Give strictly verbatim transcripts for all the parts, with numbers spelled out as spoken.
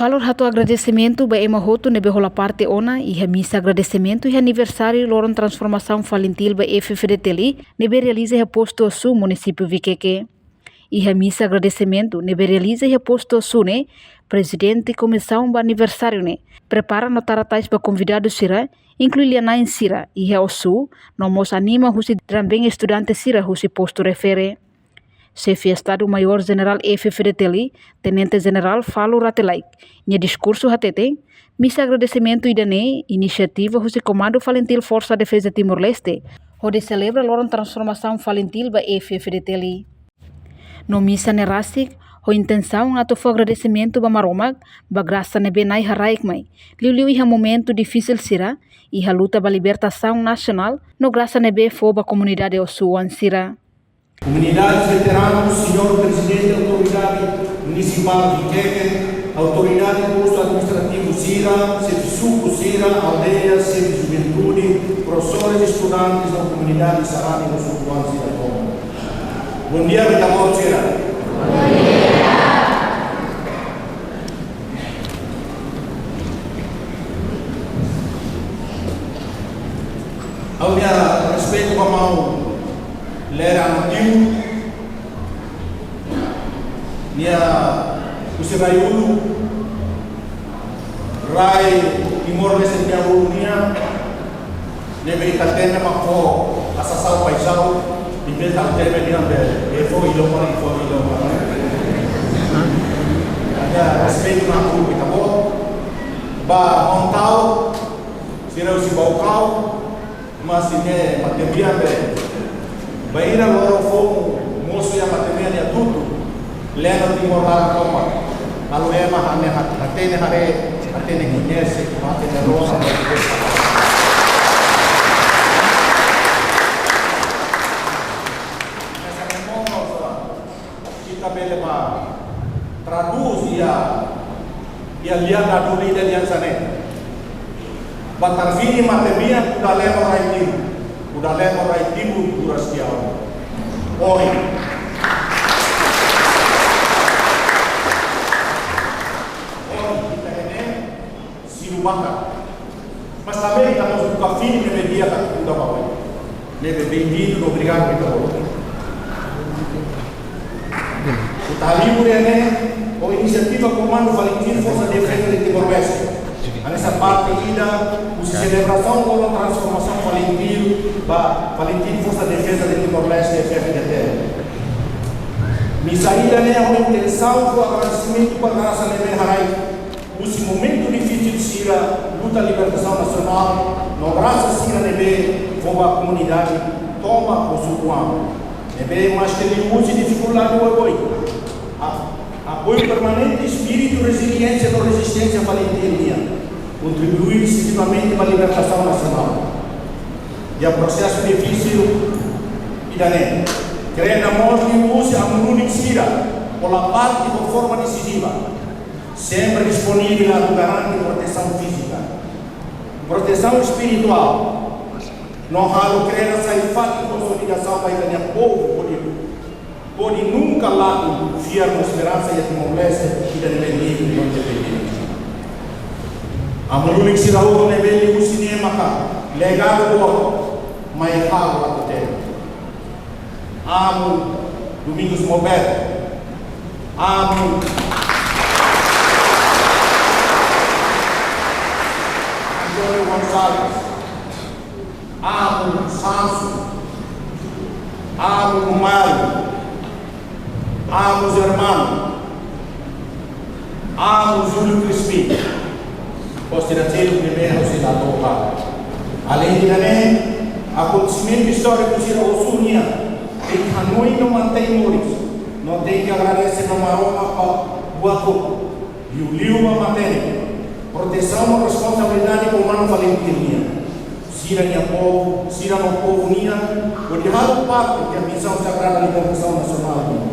Valór hato'o agradesimentu ba ema hotu ne'ebé hola parte ona iha misa agradesimentu iha aniversáriu loron transformasaun Falintil ba F-FDTL ne'ebé realiza iha Postu Osu, Munisípiu Viqueque. Iha misa agradesimentu ne'ebé realiza iha Postu Osu ne'e, Prezidente Komisaun ba aniversáriu ne'e prepara no tara tais ba konvidadu sira, inklui lia-na'in sira iha Osu, no mós anima husi dramben estudante sira husi postu refere. Xefe Estadu Maiór Jenerál F-FDTL, Tenente Jenerál Falur Rate Laek, nia diskursu hateten, misa agradesimentu ida-ne'e inisiativa husi Komandu Falintil Forsa Defeza Timor-Leste, hodi selebra loron transformasaun Falintil ba F-FDTL. No misa ne'e rasik ho intensaun atu fó agradesimentu ba Maromak, ba grasa ne'ebé Na'i haraik mai, liuliu iha momentu difisil sira, iha luta ba libertasaun nasionál, no grasa ne'ebé fó ba komunidade Osu-oan sira. Komunidades veteranus, Señór Prezidente Autoridade Munisipál Viqueque, Autoridade Postu Administrativu sira, xefe suku sira, aldeia, xefe juventude, profesores, estudantes no komunidade sarani no suku-oan sira tomak. Bondia ba ita-boot sira. Ha'u-nia respeitu ba maun Lere Ana Tiu, nia husi rai-ulun, rai Timor-Leste nia ulun nian, ne'ebé ita temi mak fó hasa'e paixaun, ne'ebé ita temi nian be, e fó ilo para, e fó ilo para. Ada respeitu na grupu ita-boot, ba Hontau, sira husi Baucau, mas ne'e matebian be. Bainhira loron foun mosu iha matebian nia dutu, leno Timor laran tomak. Halo ema hatene, hatene haree, hatene koñese, hatene rosa. Ita bele ba tradús iha, iha lian daduli ida lian sane. Ba tarfini matebian, kuda lemo rai Timor, kuda lemo rai Timor, kuras kiau. Oi. Oi, ita ene, siru baka. Mas também ita mós buka fini ne'ebé di'ak atu kuda ba oin. Ne'ebé bem-vindo, obrigadu, ita-boot. Ita halibur ne'e, ho inisiativa Komandu Falintil Forsa Defeza de Timor-Leste. Hanesan parte ida husi selebrasaun loron transformasaun Falintil ba Falintil Forsa Defeza de Timor-Leste, F-FDTL. Misa ida-ne'e ho intensaun fó agradesimentu ba grasa ne'ebé haraik husi momentu difisil sira luta libertasaun nasionál, no grasa sira ne'ebé fó ba komunidade tomak ho suku-oan. Ne'ebé maske liuhusi difikuldade oioin, a-, apoiu permanente, espíritu reziliénsia no rezisténsia Falintil nian kontribui decisivamente ba libertasaun nasionál. Iha prosesu difisil ida-ne'e, kreda mós liuhusi amu-lulik sira hola parte ho forma desiziva, sempre disponivel atu garante protesaun fízika, protesaun espirituál, no halo kreda sai fatin konsolidasaun ba ita-nia povu, hodi, hodi nunka lakon fiar no esperansa iha Timor-Leste ida ne'ebé livre no independente. Amu-lulik sira hotu ne'ebé liuhusi ne'e maka legadu boot mai halo atu temi. Amu Domingos Mobet, amu António Gonçalves, amu Sansu, amu Mário, amu Germano, amu Júlio Crispim, pois tira tiro primeiro se la toca. Além de também, akontesimentu istóriku sira Osu nian, tenke hanoin no mantein moris, no tenke agradese ba Maromak ba buat hotu, liuliu ba matenek, protesaun no responsabilidade Komandu Falintil nian. Sira-nia povu, sira-nia povu nian, hodi halo parte iha misaun sagrada libertasaun nasionál nian.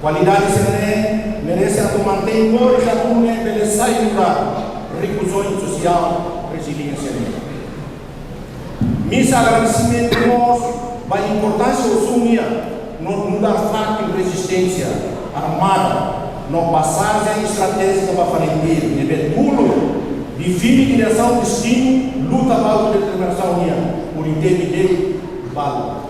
Kualidade sira-ne'e merese atu mantein moris atu nune'e bele sai nu'udar rikusoin sosiál reziliénsia nian. Misa agradesimentu mós ba importánsia Osu nian nu'udar fatin rezisténsia armada no pasajen estratéjika ba Falintil, ne'ebé tulun define diresaun, destinu, luta ba autodeterminasaun nian, hodi temi de'it balu.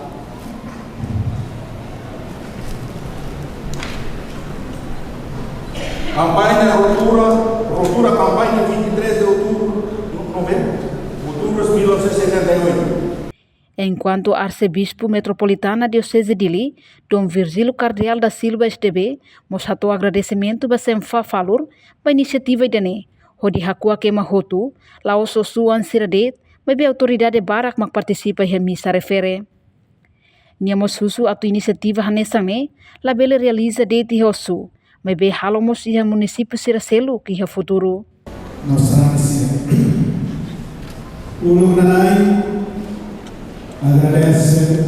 Kampaña Ruptura, Ruptura, kampaña vinte e três de outubro, novembro, outubro de mil novecentos e setenta e oito. Enkuantu Arsebispu Metropolitana Dioseze Dili, Dom Virgílio Cardeal da Silva S D B, mós hato'o agradesimentu ba Senfa Falur ba inisiativa ida-ne'e, hodi hakuak ema hotu, la'ós Osu-an sira de'it, maibé autoridade barak mak partisipa iha misa refere. Nia mós husu atu inisiativa hanesan ne'e labele realiza de'it iha Osu, maibé halo mós iha munisípiu sira seluk iha futuru. Nossa ânsia. Uluk nanain, agradese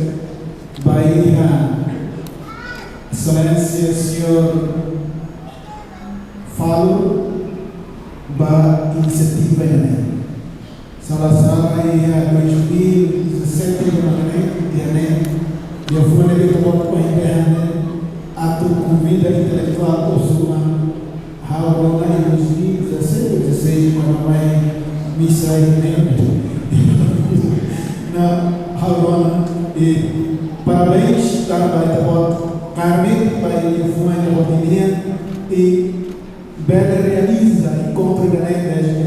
ba iha Exelénsia Señór Falur ba inisiativa ne'e. Sala-sala iha dois mil e dezassete de manhã, iha ne'e, iha fuan ne'ebé ita-boot ohin dehan ne'e, atu konvida intelektuál Osu-an, ha'u rona iha dois mil e dezassete, dezasseis, kuandu mai misa iha ne'e. Ne'e ha'u rona, i parabéns tanba ita-boot, Carmen, ba iha fuan ita-boot nian, i bele realiza enkontru ida-ne'e dezde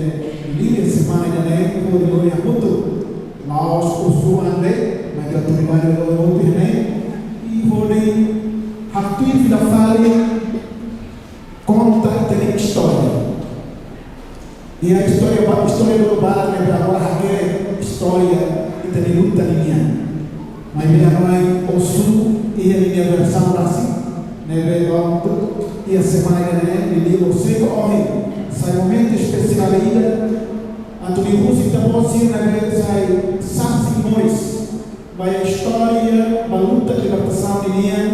iha semana ida-ne'e, hodi lori hamutuk, la'ós Osu-an de'it, maibé autoridade lori hamutuk iha ne'e, i hodi haktuir fila fali, konta ita-nia istória. Iha istória ba, istória dulu barak ne'ebé agora hakerek istória ita-nia luta ninian. Maibé ha'u hanoin Osu iha ninia versaun rasik, ne'ebé la'o iha semana ida-ne'e, liuliu Osu to'o ohin, sai momentu espesiál ida, atu liuhusi ita-boot sira ne'ebé sai sasin moris ba iha istória, ba luta libertasaun ninian,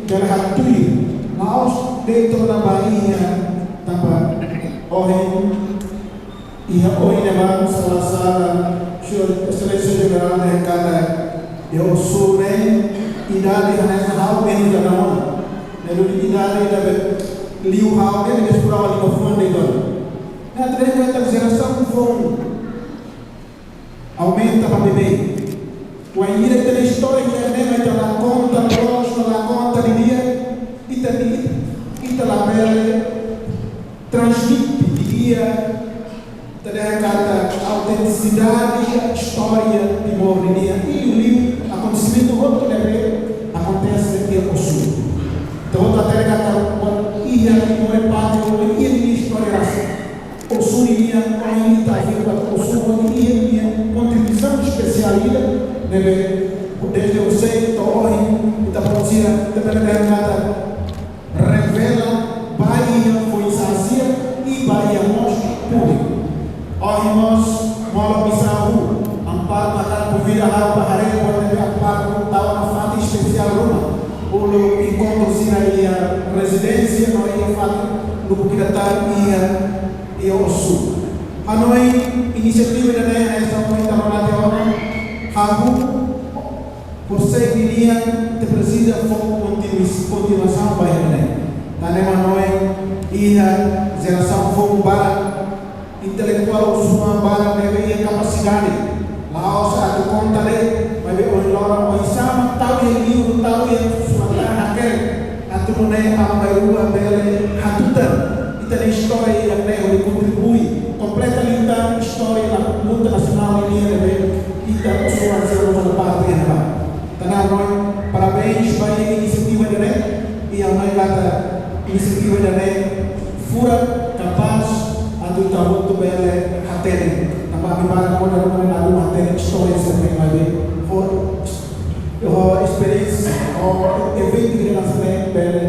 bele haktuir, la'ós de'it ona ba iha, tanba ohin, iha ohin ne'ebá, sala-sala, Señór Exelénsia Jenerál dehan katak, iha Osu ne'e, idade hanesan ha'u menus dadaun ona. Ne'e duni idade ida be liu ha'u ne'e, be espera wali ba fuan de'it ona. Ne'e atu dehan katak jerasaun foun aumenta ba beibeik. Wainhira ita-nia istória iha ne'e, ita la konta loos, la konta didi'ak, ita, ita, ita labele transmite didi'ak, ita dehan katak autentisidade istória Timor ninian, liuliu akontesimentu hotu ne'ebé akontese iha Osu. Entaun, ita hatene katak buat iha Timor nia pátria, buat iha ninia istória rasik. Osu nian, ohin ita afirma Osu nian, ninia kontribuisaun espesiál ida, ne'ebé dezde Osu to'o ohin, ita-boot sira, ita bele dehan katak revela ba iha foin-sa'e sira i ba iha mós públiku. Ohin mós molok misa hahú, Amparo maka konvida ha'u ba haree buat ne'ebé Amparo tau ona fatin espesiál ruma, uluk enkontru sira iha rezidénsia no iha fatin lubuk ida tan iha, iha Osu. Hanoin inisiativa ida-ne'e hanesan ohin ita rona tiha ona, hahú, porse ninian ita presiza fó kontinui-, kontinuasaun ba ida-ne'e. Tan ne'e mak hanoin iha jerasaun foun barak, intelektuál Osu-an barak ne'ebé iha kapasidade, la'ós atu konta de'it, maibé ohin loron oinsá mak tau iha livru, tau iha surat-an hakerek, atu nune'e aban-bainrua bele hatutan ita-nia istória iha ne'e, hodi kontribui, kompleta liután istória luta nasionál ninian ne'ebé ita Osu-an sira mós faz parte iha ne'ebá. Tan ne'e ha'u hanoin parabéns ba inisiativa ida-ne'e, i ha'u hanoin katak inisiativa ida-ne'e furak, kapás, atu ita hotu bele hatene. Tanba ami barak kuandu ami la hatene istória sira-ne'e, maibé ho, ho esperiénsia, ho eventu ida hanesan ne'e bele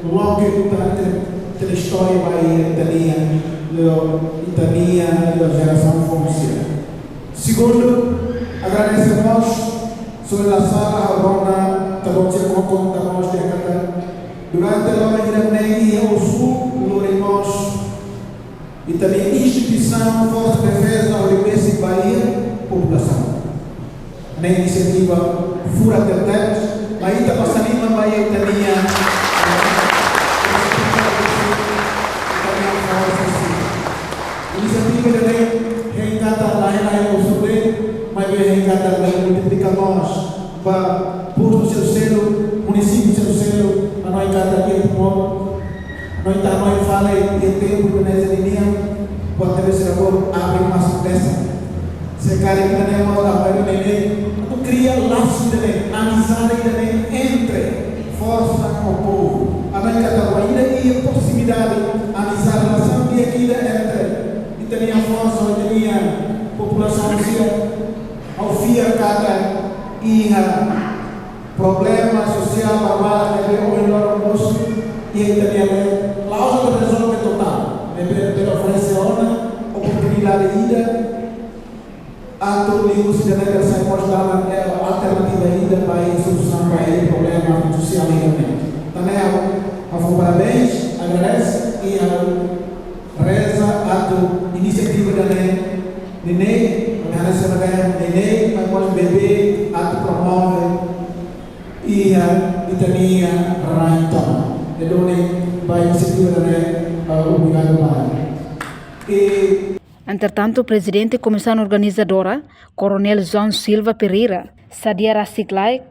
loke ita-nia, ita-nia istória ba iha ita-nia, ita-nia, ita-nia jerasaun foun sira. Segundu, agradese mós, Señór Lasala, ha'u rona, ita-boot sira konkorda mós dehan katak durante loron ida-ne'e iha Osu, lori mós ita-nia instituisaun Forsa Defeza hodi besik ba iha populasaun. Ne'e inisiativa furak tebetebes, mai ita basa liman ba iha ita-nia, eh, Katak multiplika mós ba postu sira seluk, munisípiu sira seluk, hanoin katak iha Timor, hanoin ita hanoin fali iha tempu Indonézia ninian, buat ne'ebé sira bolu abre mós besa. Se karik ita-nia mós abre ne'e, atu kria lasu ida-ne'e, amizade ida-ne'e entre forsa ho povu. Hanoin katak ba ida iha proximidade, amizade, relasaun di'ak ida entre ita-nia forsa, ita-nia populasaun sira, ha'u fiar katak iha problema sosiál barak ne'ebé ohin loron mosu iha ita-nia leet, la'ós atu rezolve totál, maibé bele oferese ona oportunidade ida atu liuhusi ida-ne'e bele sai mós dalan, eh, alternativa ida ba iha solusaun ba iha problema sosiál ida-ne'e. Tan ne'e ha'u fó parabéns, agradese i ha'u reza atu inisiativa ida-ne'e, neineik, mak hanesan ne'e, neineik, mas mós beibeik atu promove iha ita-nia rain tomak. Ne'e duni ba inisiativa ida-ne'e, eh, obrigadu barak. I Entretantu, Prezidente Komisaun Organizadora, Koronél João Silva Pereira, sadia rasik-laek,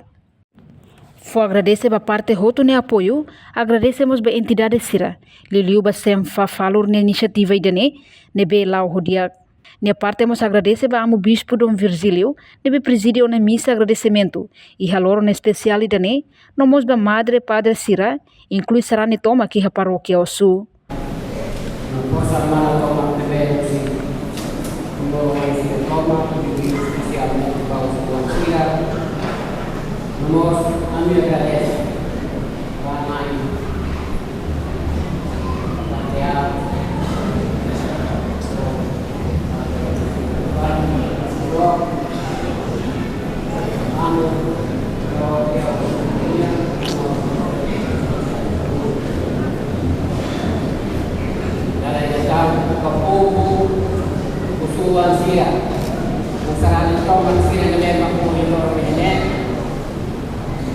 fó agradese ba parte hotu nia apoiu, agradese mós ba entidade sira, liuliu ba CEMFA Falur nia inisiativa ida-ne'e, ne'ebé la'o ho di'ak. Nia parte mós agradese ba Amu Bispu Dom Virgílio, ne'ebé prezide ona misa agradesimentu iha loron espesiál ida-ne'e, no mós ba madre, padre sira, inklui sarani tomak iha parókia Ossu. Forsa mana tomak ne'ebé husi, no husi tomak, husi espesialmente ba husi sira. No mós ami agradese ba Nai, ba Tea,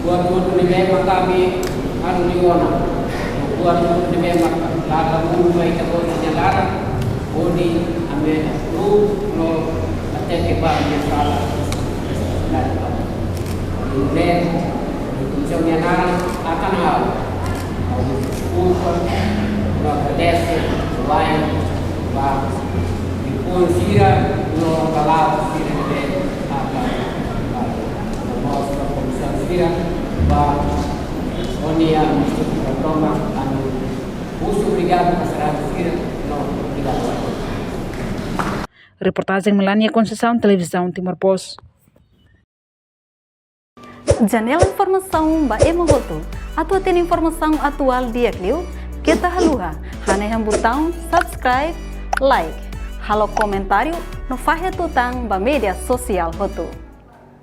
Buat hotu ne'ebé mak ami anu liu ona. Buat hotu ne'ebé mak laga mundu mai ita-boot nia laran. Hodi ami atu no até ke ba ami sala. Dari ba. Hodi ne, hodi kuncang nia naran akan hal. Hodi deskulpa, no agradese, wai, ba, di pun sira, no kalau sira de apa, ba, no mós ba komisaun sira, ba, onia, mesti kita toma, anu, husu obrigadu ba sarani sira, no, obrigadu. Reportajen Melania Conceição, Televizaun Timor Post. Janela informasaun ba ema hotu. Atu hatene informasaun atuál di'ak liu, keta haluha hanehan butaun subscribe, like, halo komentáriu, no fahe tutan ba média sosiál hotu.